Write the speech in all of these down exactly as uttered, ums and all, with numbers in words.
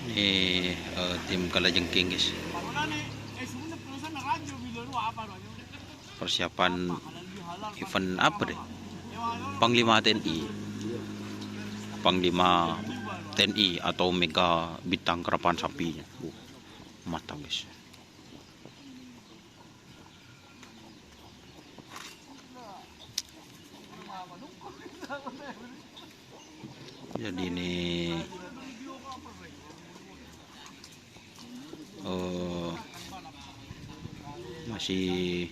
Ini, eh, tim Kalajengking, guys. Persiapan event apa deh? Panglima T N I. Panglima T N I atau Mega Bintang Karapan Sapi. Uh, matang, guys. Jadi ini, eh, masih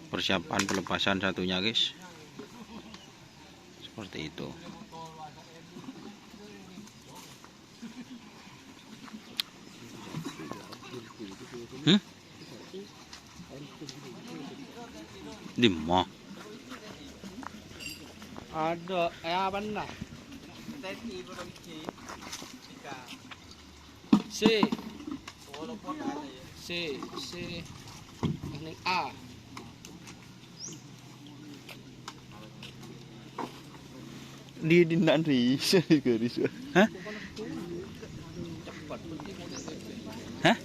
persiapan pelepasan satunya, guys. Seperti itu. Hmm? Dimma? Ada, eh, apa nah? Si. Si, si. Ini A. Di, di, ndak, Ri. Hah? Hah?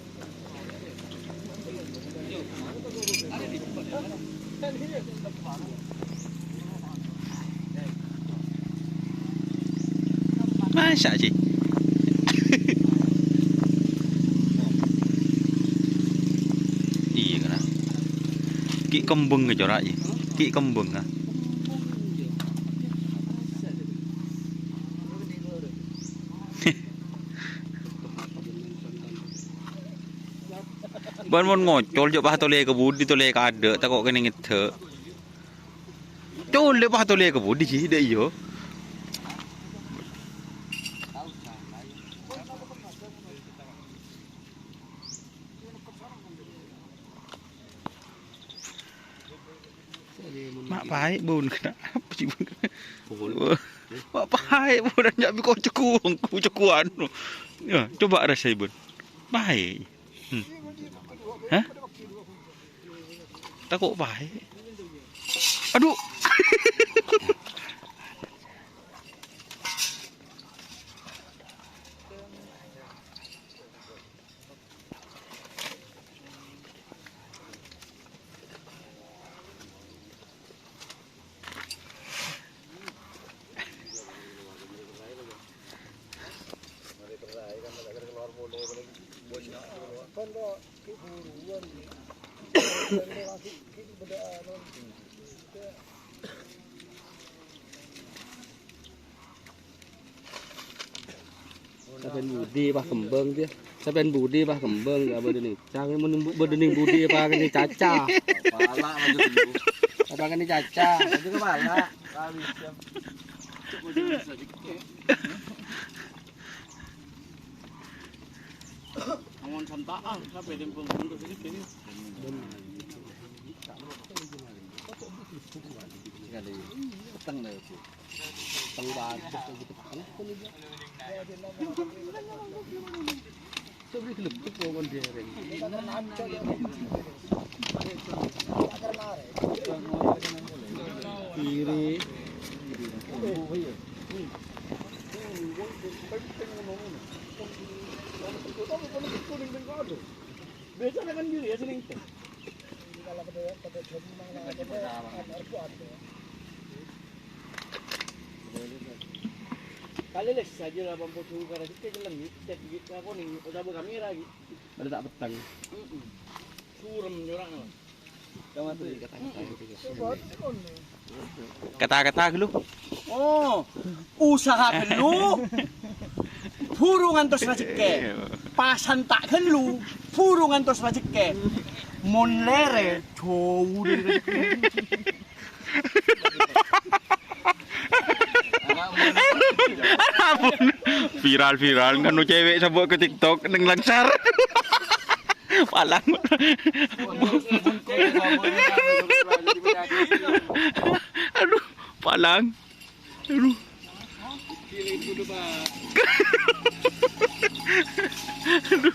Masa sih? Iya, kan? Ki' kembang aja, Ra, ya. Ki' kembang, ah. Bân mon ngocol, jhâ' pas tolè ka budi, tolè ka adâ', tako' kènè' ngèdhâ'. Col, pas tolè ka budi, sih, dâ' iyâ. Ma' paè, Bun. Kenapa sih, Bun? Bun. Wah, ma' paè, Bun. Nya' bi' ko' cekuwâng, ko' cekuwâng. Ya, coba rasaè, Bun. Paè. Hmm. Hah? Tako' paè. Aduh. Sampèyan budi, pas kembang, dia. Sampèyan budi, pas kembang, ya, bâdâ nèng cang, mon bu-, bâdâ nèng budi, apa kènè' caca? Pala, lanjut dulu. Apa kènè' caca? Lanjut ke pala. Habis, jam. Ngomong santaan, sampai timpung untuk sedikit. Sekali. Petang dah, Bu. Kiri. Biasanya kan gitu ya, sering. Kalau pada, pada jam lima, Kalèlès sajâ la pampodu kara jhâ' cellèng, cèt ghi' apa nèng, otabâ kamera ghi'. Padâ ta' petteng. Heeh. Surem nyorang. Kata-kata ghâllu. Oh, usaha ghâllu. Buru ngantos rajhekkè. Pasan ta' ghâllu, buru ngantos rajhekkè. Mon lèrè, jhâu dhâri rajhekkè. Ampon. Viral-viral nganu cewek sabuk ke TikTok neng Langsar. Palang. Aduh, palang. Aduh. Aduh.